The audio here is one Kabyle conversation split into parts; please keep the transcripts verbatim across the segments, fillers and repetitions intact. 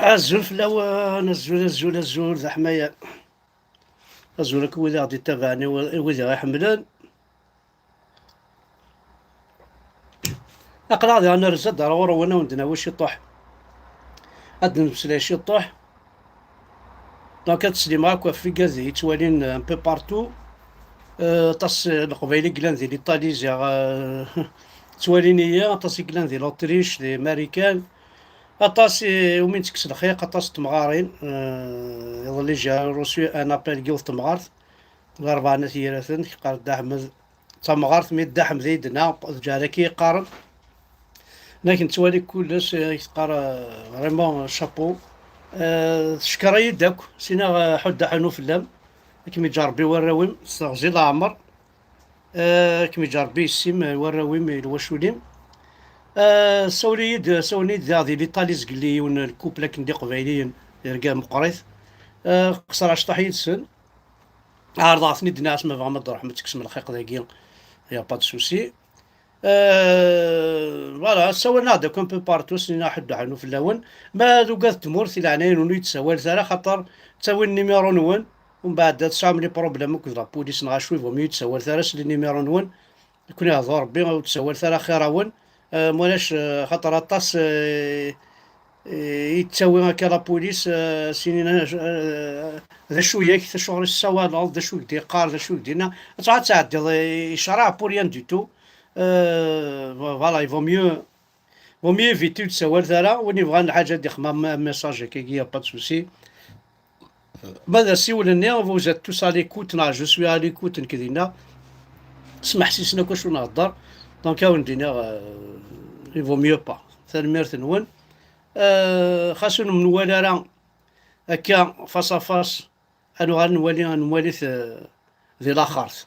Azul fell-awen, azul, azul, azul, d aḥmayan. Azul akk wid i ɣ-d-ittabaɛen, i wi-, i wid i ɣ-iḥemmlen. Aql-aɣ diɣen nerza-d ar ɣur-wen, ad wen-d-nawi ciṭuḥ. Ad d-nemmeslay ciṭuḥ. Donc, ad teslim akk ɣef wigad yettwalin un peu partout. Euh, aṭas n Leqbayel i yellan di l'Italie, ziɣ, euh, ttwalin-iyi, aṭas i yellan di l'Autriche, di Marikan. Aṭas i umi nettekkes lxiq, aṭas n temɣarin. Euh, iḍelli, j'ai reçu un appel n yiwet temɣart, Larebɛa n At Yiraten, teqqar-d Dda Ḥmed, d tamɣart, mi Dda Ḥmed i d-tenna, lǧar-agi i qqaren. Nak nettwali kullec, eh, i teqqar, eh, vraiment chapeau. Eh, teckeṛ-iyi-d akk, sinaɣ, eh, ḥudd aḥunu fell-am. Ad kem-iǧǧer Ṛebbi i warraw-im, s teɣzi n leɛmeṛ. Eh, ad kem-iǧǧer Ṛebbi yessi-m, eh, warraw-im, i lwacul-im. Eh, sawlen-iyi-d, sawlen-iyi-d daɣ di l'Italie zgelli yiwen n lkupl akken d iqbayliyen, d argaz meqqrit. Eh, qeṣṣreɣ cṭaḥ yid-sen. Ɛerḍeɣ-ten-id, nniɣ-as ma tebɣam ad d-truḥem ad tekksem lxiq dagi, y a pas de souci. Euh, voilà, ssawalen-aɣ-d akk un peu partout, snin-aɣ ḥedd uḥernu fell-awen. Ma d ugad n tmurt, i leɛnaya-nwen ur yi-d-ssawlet ara, xaṭer ttawin nimiṛu-nwen, umbeɛd ad tesɛum les problèmes akked la police neɣ acu, i vaut mieux ur yi-d-ssawlet ara s les numéros-nwen. Ad ken-ihdu Rebbi, ur d-ssawlet ara xir-awen. Euh, ma ulac, euh, xaṭer aṭas, euh, eh, yettawi akka la police, eh, sinin, eh, d acu yak, acuɣer i tessawaleḍ, d acu i k-d-yeqqar, d acu i k-d-yenna, ad tɛeddiḍ, eh, icraɛ pour rien du tout. Eh, vo-, voilà, il vaut mieux, vaut mieux éviter ur d-ssawal ara, win yebɣan lḥaǧa ad ixdem am-, am message akkagi, y a pas de souci. Ma d asiwel-nni, vous êtes tous à l'écoute, neɣ je suis à l'écoute, nekk dinna. Smeḥsisen akk acu nhedder. Donc, ad wen-d-iniɣ, euh, il vaut mieux pas. Tanemmirt-nwen. Euh, xas ur nemwali ara akka face à face, ad nuɣal nwali, ad nwali-t, euh, di laxert.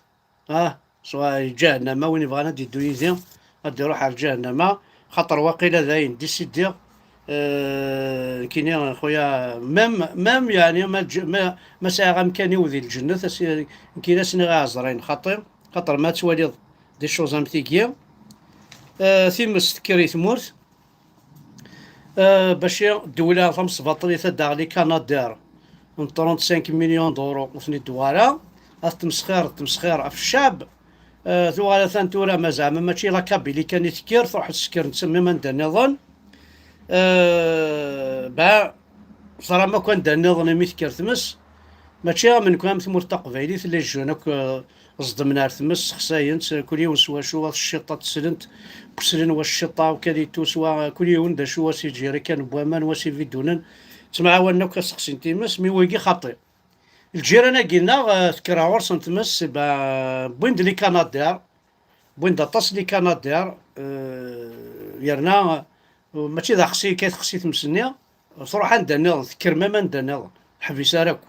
Ah, soit ǧahennama, win yebɣan ad d-iddu yid-i, ad d-iruḥ ar ǧahennama, xaṭer waqila dayen décidiɣ, euh, nekkini, xuya, même, même, yeɛni, ma ǧ-, ma, ma sɛiɣ amkan-iw di lǧennet, as-, nekkini ad s-iniɣ iɛeẓriyen, xaṭi, xaṭer ma ad twaliḍ des choses am tigi, euh, times tekker i tmurt, Euh, bac ddewla tamesbaṭlit ad d-taɣ les Canadair n trente-cinq millions d'euros ur ten-id-tewwi ara, ad tmesxir, tmesxir ɣef ccab. Euh, tuɣal atan tura ma zeɛma mačči la Kabylie kan i tekker, truḥ tesker netta même anda nniḍen. Euh, ba, teẓram akk anda nniḍen imi tekker tmes, mačči am nekk am tmurt taqbaylit, les jeunes akk, euh, ẓedmen ar tmes, sexsayen-tt, kul yiwen s wacu, wa s cciṭa tteslen-t, kkeslen wa s cciṭa, u kalitu s wa, kul yiwen d acu, wa s iǧirikan n waman, wa s ibidunen, ttemɛawanen akk ad sexsin times, mi wigi xaṭi. Lǧiran-agi-nneɣ, eh, tekker ɣur-sen tmes, ba, wwin-d les Canadair, wwin-d aṭas les Canadair, eh, yerna, eh, mačči d axsi kan texsi tmes-nni, truḥ anda nniḍen, tekker même anda nniḍen, ḥbis ara akk.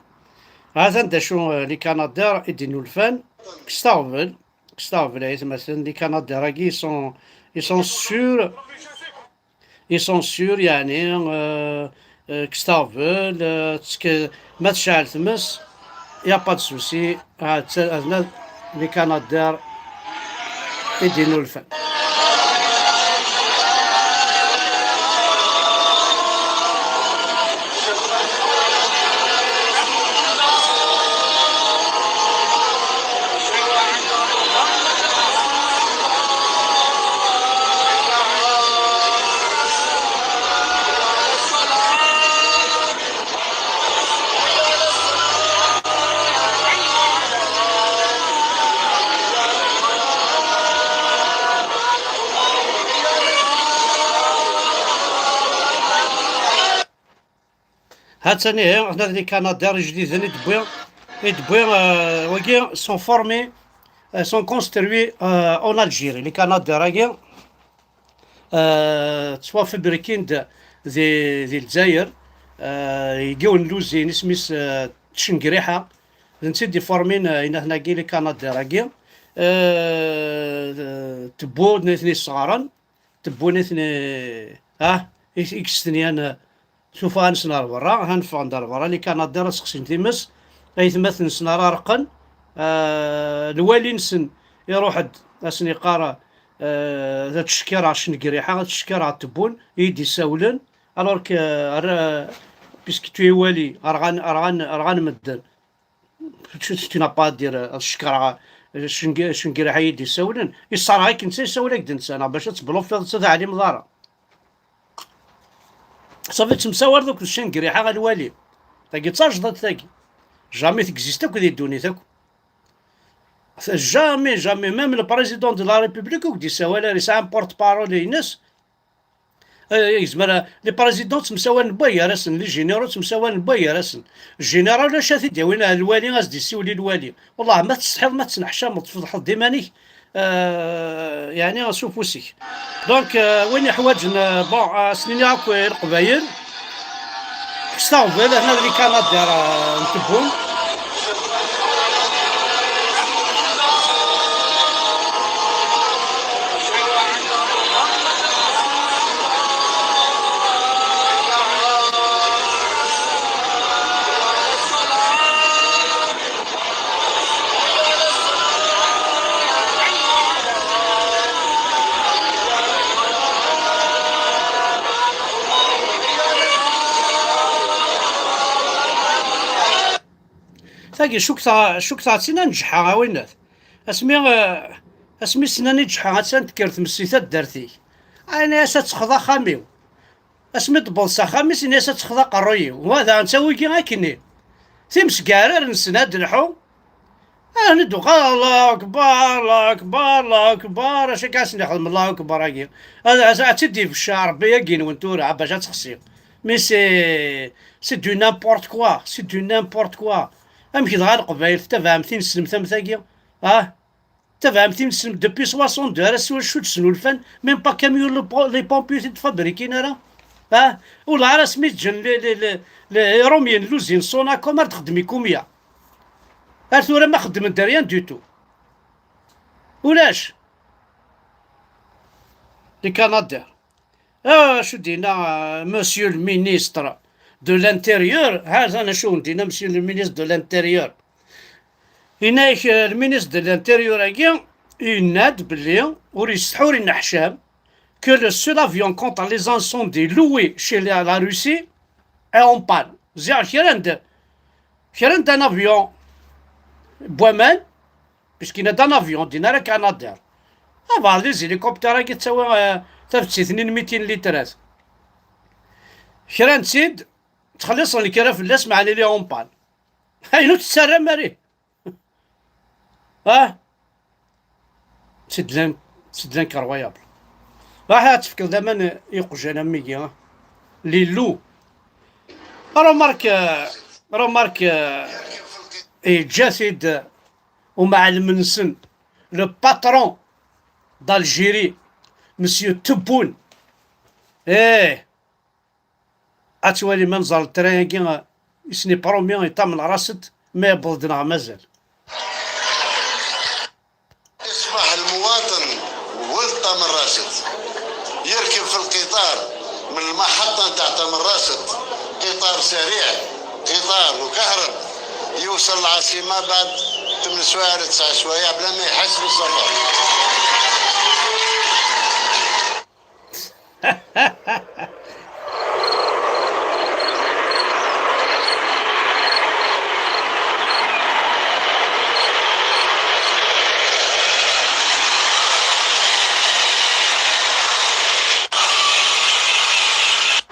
Atan d acu, euh, les Canadair i d-innulfan, kkes taɣbel, kkes taɣbel ay atmaten, les Canadair-agi, ils sont, ils sont sûrs, ils sont sûrs, yeɛni, euh, euh, kkes taɣbel, euh, ttek-, ma tecɛel tmes, y a pas de souci. Ah, tt-, ah, les Canadair i d-innulfan. Ha-tt-an ihi, hna d les Canadair ijdiden i d-wwi, i d-wwi, euh, wagi sont formés, euh, sont construits, euh, en Algérie. Les Canadair-agi, euh, ttwafabrikin-d di, di Lezzayer, euh, deg yiwen n l'usine, isem-is, euh, Tcengriḥa. D netta i d-iformin, euh, inatnagi, les Canadair-agi. Euh, tewwun nitni yesɣaren, tewwun nitni, ah, i, i yestenyan, euh, tufa-nsen ar berra, ha neffɣen-d ar berra, les Canadair ad sexsin times, aytmaten-nsen ara reqqen, euh, lwali-nsen iruḥ-d, ad sen-iqqar, euh, ad tcekkir ɣer Cengriḥa, ad tcekkir ɣer tewwun, i yi-d-isawlen, alors que, euh, ar-, puisque tu es wali, rɣan, rɣan, rɣan medden. Tu, tu n'as pas à dire, euh, ad cekkreɣ, euh, Cengir-, Cengiraḥ ay d-isawlen, isserɣ-ik netta, isawel-ak-d netta, neɣ bac ad tbluffiḍ netta, ur teɛlimeḍ ara. Safi, ttemsawaleḍ akked Cengiraḥ a lwali. Tagi d tajḍaṭ tagi. Jamais tegzist akk di ddunit akk. Jamais, jamais, même le président de la République ur k-d-isawal ara, yesɛa un porte-parole ines. Eh, yezmer, les présidents ttemsawalen n wagar-asen, les généraux ttemsawalen n wagar-asen. Général acu ad t-id-yawin ar lwali, ad s-d-issiwel i lwali? Wellah, ma tsetḥiḍ, ma tettneḥcameḍ, tfeḍḥeḍ-d iman-ik, eh, yeɛni s ufus-ik. Donc, euh, win iḥwaǧen, euh, bon, euh, ad s-nini akk i Leqbayel, kkset aɣbel, hna d les Canadiens, euh, n Tebboune. Tagi, cukkteɣ, cukkteɣ d tin ad neǧḥa, a winnat. Asmi, eh, asmi s-nnan i ǧeḥḥa, attan tekker tmes si taddart-ik. Ɛni as ad texḍa axxam-iw? Asmi d-tewweḍ s axxam-is, ini-as ad texḍa aqerruy-iw. Wa daɣen d tawigi akkenni. Times gar ar-nsen ad d-lḥu. Ar n-d-uɣal, Allahu akbar, Allahu akbar, Allahu akbar. Acu akka ad sen-ixdem Allahu akbar-agi? Ad, ad, ad tt-id-ibecceɛ Rebbi-agi-nwen tura, bac ad texsi. Mais c'est, c'est du n'importe quoi, c'est du n'importe quoi. Amek dɣa Leqbayel tettabaɛem tineslemt am tagi? Ah? Tabaɛem tineslemt depuis soixante-deux, ar ass-a ur d-snulfan, même pas camion les po-, les pompiers ur t-id-fabrikin ara. Ah? Ula ara asmi ǧǧen les, les, les, les Romiens l'usine Sonacom ar d-xeddem i Kumya. Ar tura ma xeddmen-d rien du tout. Ulac. Les Canadiens. Ah, acu d-yenna, euh, Monsieur le ministre de l'Intérieur? Ha-t-an acu d-yenna Monsieur le ministre de l'Intérieur. Yenna-ak, euh, le ministre de l'Intérieur-agi, yenna-d belli ur yessetḥi ur yenneḥcam que le seul avion contre les incendies loué chez la, la Russie est en panne. Ziɣ kra n d-, kra n d un avion n waman, puisqu'il y a un avion, d-yenna ara Canadair. Abar les hélicoptères-agi ttawi, eh, tafettitnin mitin litrat. Kra n tid, ttxelliṣen lkira fell-as, meɛna il est en panne. Ayen ur tettarram ara. Ah? C'est de l'in-, c'est de l'incroyable. Raḥ ad tefkeḍ laman i uqjan am wigi, ah. Lillu. Remarque, euh, remarque, euh, yeǧǧa-t-id umɛellem-nsen, le patron d'Algérie, Monsieur Tebboune. Eh, ad twalim ma nẓer le train-agi, isni promi yeṭṭamen ras-t, ma yewweḍ-d neɣ mazal. يصبح المواطن ولد تامر راشد، يركب في القطار من المحطة نتاع تامر راشد، قطار سريع، قطار مكهرب، يوصل العاصمة بعد ثمان سوايع ولا تسع سوايع بلا ما يحس بالسفر.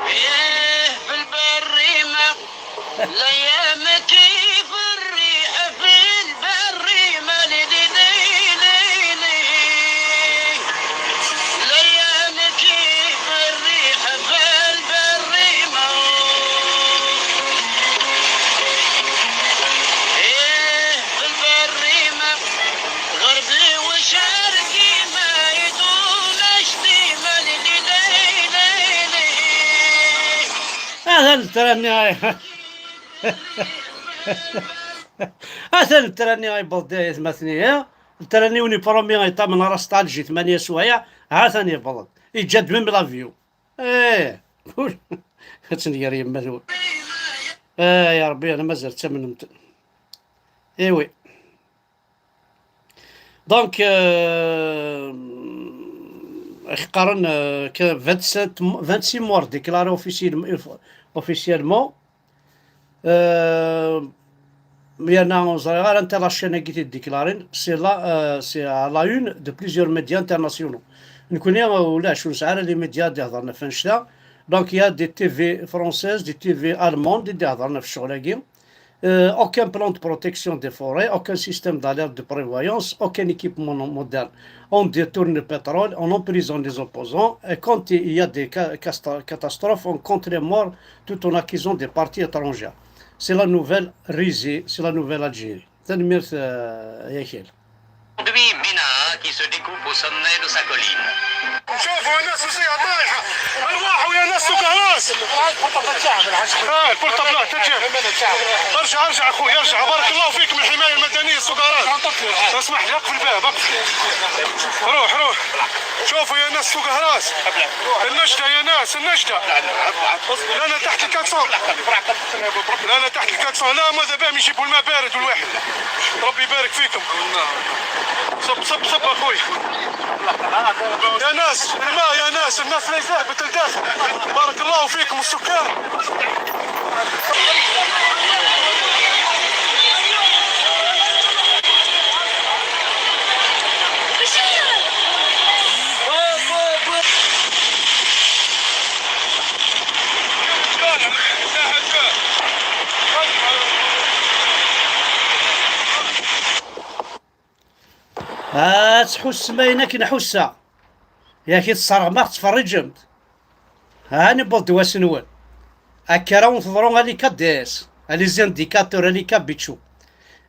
إيه في البريمة، الأيام كيف الريح في البريمة، لي لي لي لي لي. الأيام كيف الريح في البريمة. إيه في البريمة، غربي وشرقي ما يدوم اشتي ما لي لي لي لي لي. هذا الترني. Atan le train-nni yewweḍ-d, ay atmaten-iw. Le train-nni-wen promi yeṭṭamen ras Alger ثمانية سوايع. Ha-t-an yewweḍ-d. Yeǧǧa-d même l'avion. Eh, ad tenger yemma-twen. Eh, ya Rebbi, ana mazal ttamnemt. Eh oui. Donc, euh, qqaren, euh, que vingt-sept, vingt-six morts déclarés officiel-, officiellement. Euh, yerna ur ẓriɣ ara anta la chaîne-agi i t-id-déclaren, c'est la, euh, c'est à la une de plusieurs médias internationaux. Nekkni, euh, ulac, ur nesɛi ara les médias i d-ihedren ɣef annect-a. Donc, il y a des T V françaises, des T V allemandes i d-ihedren ɣef ccɣel-agi. Euh, aucun plan de protection des forêts, aucun système d'alerte de prévoyance, aucun équipement moderne. On détourne le pétrole, on emprisonne les opposants, et quand il y a des ca-, casta-, catastrophes, on compte les morts tout en accusant des parties étrangères. C'est la nouvelle risée, c'est la nouvelle Algérie. Tanemmirt, euh, ay Akal. Aujourd'hui, Bina qui se découpe au sommet de sa colline. شوفوا الناس وش هي طايحة. ارواحوا يا ناس سوق راس. اه، البورطابلات تجي. ارجع، ارجع اخوي، ارجع. بارك الله فيك من الحماية المدنية سوق راس. اسمح لي، اقفل الباب، اقفل. روح، روح. شوفوا يا ناس سوق راس. النجدة يا ناس، النجدة. لا، لا، تحت الكاكسون. لا، لا، تحت الكاكسون. لا، ماذا بهم يجيبوا الماء بارد والواحد. ربي يبارك فيكم. صب، صب، صب، أخوي. يا ناس، الماء، يا ناس، الناس اللي ذهبت لداخل. بارك الله فيكم، السكان. Ad tḥussem ayen akken ḥusseɣ. Yak i tesserɣem, ad ɣ-tettferriǧem. Ha newweḍ-d wass-nwen. Akka ara wen-teḍru a les cadres, a les indicateurs, a les kabiču.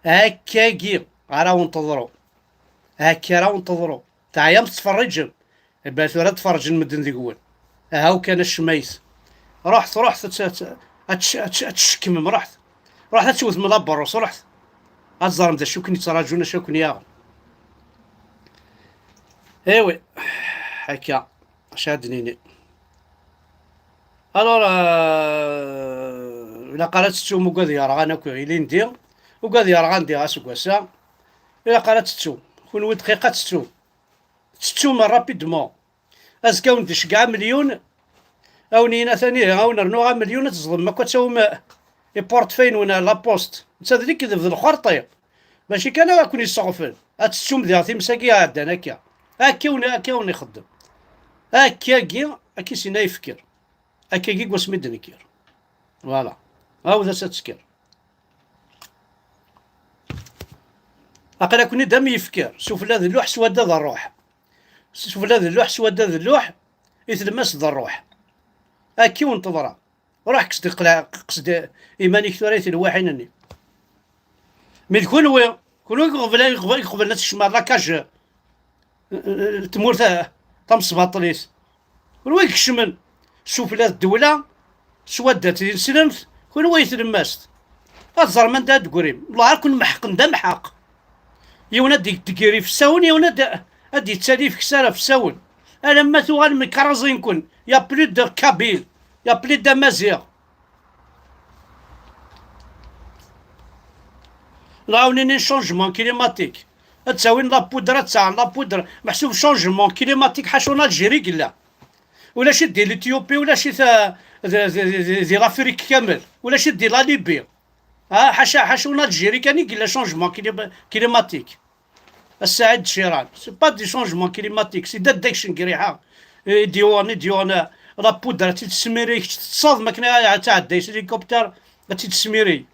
Akkagi ara wen-teḍru. Akka ara wen-teḍru. Teɛyam tettferriǧem. Iban tura ad tferrǧen medden deg-wen. Ahaw kan a ccmayt. Ruḥet, ruḥet ad t-, ad t-, ad t-, ad t-, ad tcekkmem, ruḥet. Ruḥet ad tewtem laberrus, ruḥet. Ad ẓrem d acu ken-yettraǧun, acu ken-yaɣen. Ewi, akka, acu ad d-nini? Alors, euh, ilaq ara tettum ugad yerɣan akk ilindi, ugad yerɣan diɣ aseggas-a, ilaq ara tettum. Kunwi dqiqa ad tettum. Tettum rapidement. Azekka wen-d-iceggeɛ amelyun, a wen-yini atan ihi, a wen-rnuɣ amelyun, ad teẓḍem akk, ad tawim, eh, iportefeuille-nwen ar la poste. Netta d lekdeb d lxerṭi. Mačči kan ad ken-yesseɣfel. Ad tettum diɣ times-agi iɛeddan akka. Akka wen-, akka wen-ixeddem. Akkagi, akka i s-yenna yefker. Akkagi deg wasmi d-nekker. Voilà. Ɛawed-as ad tekker. Aql-aken-id am yefker, sufella d lluḥ, swadda d rruḥ. Sufella d lluḥ, swadda d lluḥ, i tlemmast d rruḥ. Akka i wen-teḍra. Ruḥ kkes-d iqla-, kkes-d iman-ik tura i telwaḥin-nni. Mi d kunwi, kunwi iqeblen, iqeblen ad tkecmem ar la cage, eh, eh, tmurt, eh, tamesbaṭlit. Kunwi ikecmen sufella d ddewla, swadda d tineslemt, kunwi i tlemmast. Ad ẓrem anda ad d-tegrim. Wellah ad ken-meḥqen d amḥaq. Yiwen ad d-yeggiri fsawen, yiwen ad, ad d-yettali ifeksa fsawen. Alamma tuɣalem kraẓin-ken. Y a plus de Kabyle, y a plus d'Amaziɣ. Neɣ a wen-inin changement climatique. Ad ttawin la poudre, ad ttɛan la poudre. Meḥsub changement climatique ḥaca en Algérie i yella. Ulac-it di l'Éthiopie, ulac-it, euh, di, di, di, di, di l'Afrique kamel. Ulac-it di la Libye. Ah, ḥaca, ḥaca en Algérie kan i yella changement clim-, climatique. A Saɛid Ciran, c'est pas du changement climatique, c'est d addac n griḥa. I d-yuɣen, i d-yuɣen, euh, la poudre, ad tt-id-tesmiri, kečč teṭṭseḍ, ma akken ad tɛedday s hélicoptère, ad tt-id-tesmiri.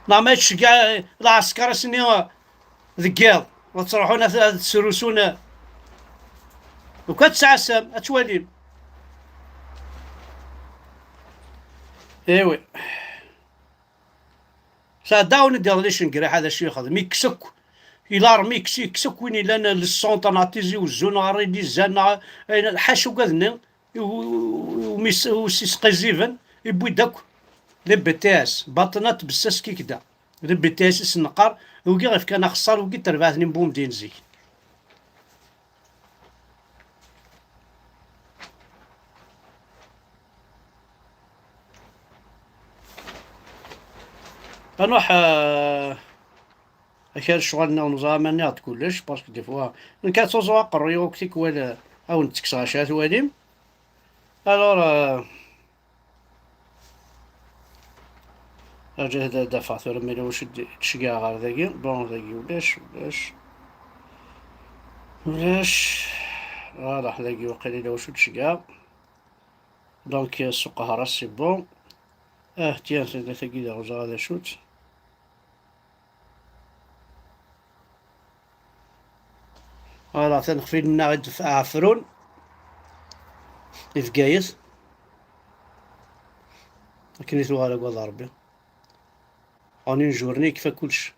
Neɣ ma yettceggiɛ lɛesker ass-nni deg yiḍ, ad ttruḥun ad, ad srusun. Ukan ad tesɛassam, ad twalim. Iwi. Sɛeddaɣ-awen-d iḍelli cengraḥ ad acu yexdem. Ikkes akk. Ilarmi ikkes, ikkes akk win illan le centre neɣ Tizi Uzzu neɣ Ridi Zan neɣ ayen, ḥaca ugaden-nni. U-, u-, umis-, usisqiziben, yewwi-d akk les B T S, baṭnat bessas kikda. Les B T S i s-neqqar, wigi i fkan axeṣṣar, wigi terbaɛt-nni n Bumdin zik. Ad nruḥ, euh, Akal ccɣel-nneɣ neẓra ma nniɣ-d kullec, parce que des fois, nekk ad tuẓu aqerruy-iw akk tikwal, euh, ad wen-d-ttekkseɣ acu ad twalim. Alors, euh, Rǧu ad d-afeɣ tura ma yella wacu d-, d-ceggɛeɣ ɣer dagi. Bon, dagi ulac, ulac. Ulac. Voilà, dagi waqila yella wacu d-ceggɛeɣ. Donc, euh, ssuq Hras, c'est bon. Ah, tiens, c'est tagi daɣ ur ẓriɣ d acu-tt. Voilà, tanexfin-nneɣ i d-tef-, Ɛefrun, i Bgayet. Akken i tuɣal agad Ṛebbi. En une journée, yekfa kullec.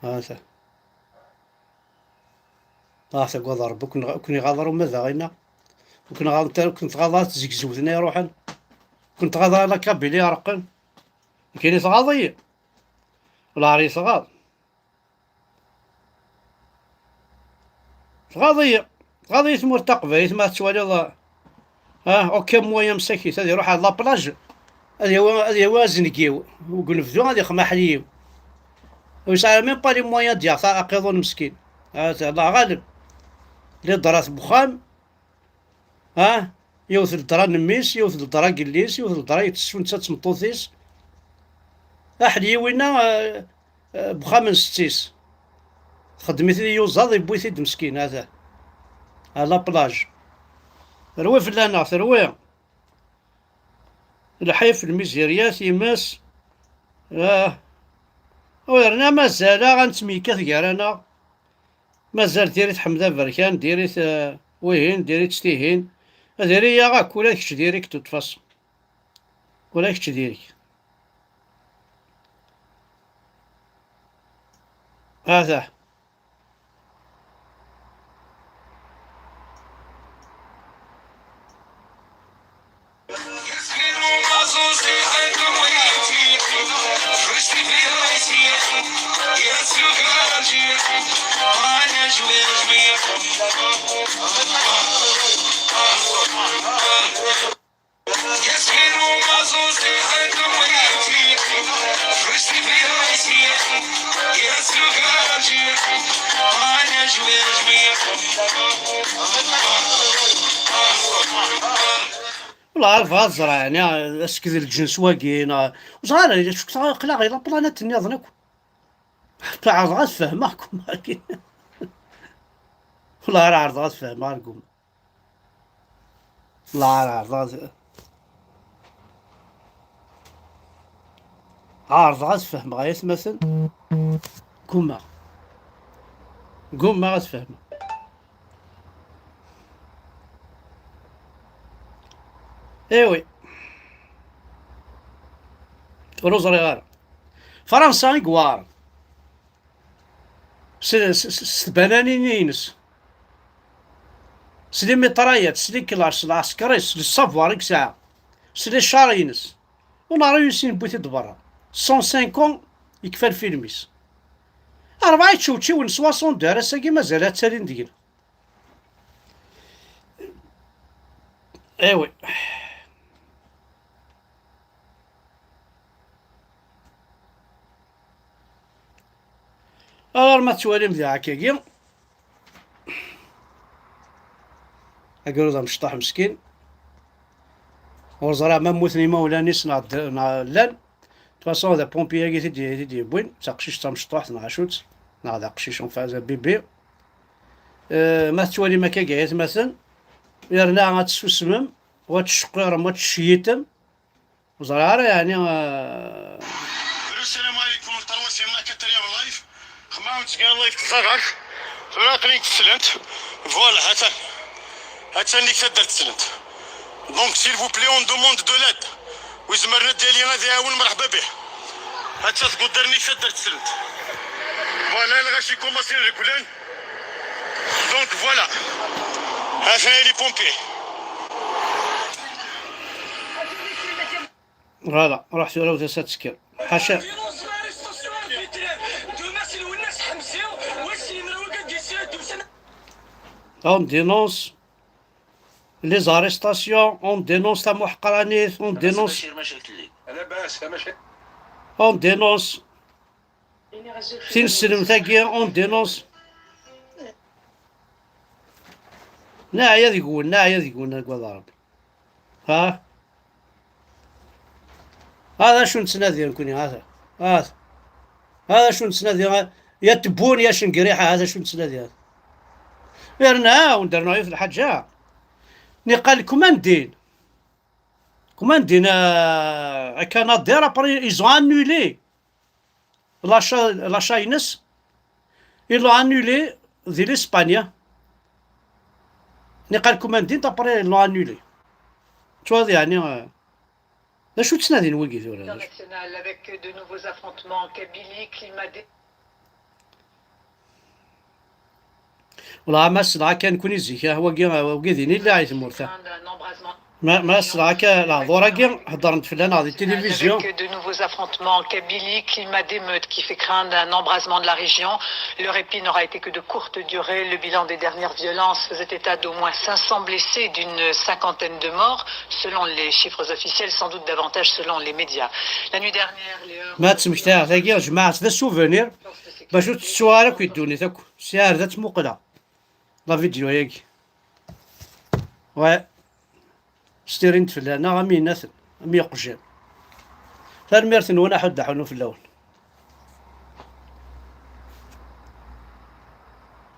Hata. Ah, tagad Ṛebbi, ur ken-, ur ken-iɣaḍ ara uma d aɣina. Ur ken-ɣaḍ-, ur ken-tɣaḍ ara tzegzewt-nni iṛuḥen. Ur ken-tɣaḍ ara la Kabylie ireqqen. Nekkini tɣaḍ-iyi. Wellah ar iyi-tɣaḍ. Tɣaḍ-iyi. Tɣaḍ-iyi tmurt taqbaylit ma tettwaliḍ, ah, aucun moyen msakit, ad iruḥ ar la plage, ad yawi, ad yawi azengiw, deg unebdu ad ixem aḥliw. Ur yesɛi même pas les moyens ad yaɣ ta-, aqiḍun meskin. Ah, Allah ɣaleb. Les draps n wexxam, ah, yiwet ledra n mmi-s, yiwet ledra n yelli-s, yiwet ledra yettessu netta d tmeṭṭut-is. Aḥliw-inna, ah, eh, bxam n setti-s. Txeddem-it-id iyuzaḍ, yewwi-t-id meskin, ata. À la plage. Terwi fell-aneɣ, terwi. Lḥif, lmizirya, times. Ah. U yerna mazal-aɣ ad nettemyekkat gar-aneɣ. Mazal diri-t Ḥmed Aberkan, diri-t, eh, wihin, diri-tt tihin. Diri-yaɣ akk, ula d kečč diri-k, de toute façon. Ula d kečč diri-k. Ata. Wallah, ar bɣa ad ẓreɣ, yeɛni, asked n lǧens-wagi, neɣ, ur ẓriɣ ara, aql-aɣ di la planète nniḍen akk. Ḥatta ɛerḍeɣ ad fehmeɣ gumma-agi. Wallah, ar ɛerḍeɣ ad fehmeɣ argum. Wallah, ar ɛerḍeɣ ad, ɛerḍeɣ ad fehmeɣ, ay atmaten. Gummaɣ. Gummaɣ ad fehmeɣ. Eh oui. Ur ẓriɣ ara. Fransa i yewɛren. S, s, s, s tbananin-ines. S les mitraillettes, s les clashs, s lɛesker-is, s le savoir i yesɛa. S les chars-ines. Ur neɛrif sin wwit-id berra. Cent cinq ans yekfa lfilm-is. Rebɛa ičewčiwen soixante-deux ar ass-agi mazal ad ttalin deg-neɣ. Eh oui. Alors ma tettwalim di ɛakagi. Agrud amecṭuḥ meskin. Ur ẓriɣ ma mmuten imawlan-is neɣ d-, neɣ llan. De toute façon, d apompier-agi i t-id-, i t-id-yewwin. D taqcict tamecṭuḥt neɣ acu-tt, neɣ d aqcic, enfin, d bébé. Euh, ma tettwalim akka, ay atmaten, yerna ad tessusmem, u ad tceqqirem, u ad tceyyitem. Ur ẓriɣ ara, yeɛni, euh, Allô, السلام عليكم. Le troisième, la quatrième live. Xemma ur ttga live tẓaɣak. Tura aql-i teslent. Voilà, ha-tt-an. Ha-tt-an nik taddart teslent. Donc, s'il vous plaît, on demande de l'aide. Wi zemren ad d-yali ad iɛawen, merḥba bih. Ha-tt-a tguddar nik taddart teslent. Voilà, lɣaci kumasin rewlen. Donc, voilà. Ha-ten-a les pompiers. Voilà, ruḥ tura u tasa tesker. Ḥaca. On dénonce les arrestations, on dénonce tamuḥqranit, on dénonce, on dénonce tineslemt-agi, on dénonce. Neɛya deg-wen, neɛya deg-wen, agad Ṛebbi. Ha? Ha d acu nettnadi nekkni, ha? Ha? Ha d acu nettnadi, ha? Ya tebbun, ya cengriḥa, ha d acu nettnadi, ha? Yerna, wen-d-rnuɣ yiwet lḥaǧa. Niqal kumandin. Kumandin, euh, à Canadair, après, ils ont annulé l'achat, l'achat-ines. Ils l'ont annulé di l'Espagne. Niqal kumandin, après, ils l'ont annulé. Twaḍ, yeɛni, euh, d acu ttnadin wigi tura? International avec de nouveaux affrontements en Kabylie, climat dé- Wala ma ssneɣ akka nekkni zik, ah, wagi, wagi din illa i tmurt, ah. Ma, ma ssneɣ akka lehdur-agi, heddren-d fell-aneɣ di tilivizyu. Avec de nouveaux affrontements en Kabylie, climat d'émeute qui fait craindre un embrasement de la région. Le répit n'aura été que de courte durée. Le bilan des dernières violences faisait état d'au moins cinq cents blessés, d'une cinquantaine de morts, selon les chiffres officiels, sans doute davantage selon les médias. La nuit dernière, les Heureux Ma ttmektayeɣ tagi, jmaɛet d asuvenir, bac ur tettuɣ ara akk i ddunit akk. Sɛiɣ da ttmuqleɣ la vidéo-yagi. Ouais. Stirint fell-aneɣ am yinaten, am yeqjan. Tanemmirt-nwen, aḥuddu aḥunnu fell-awen.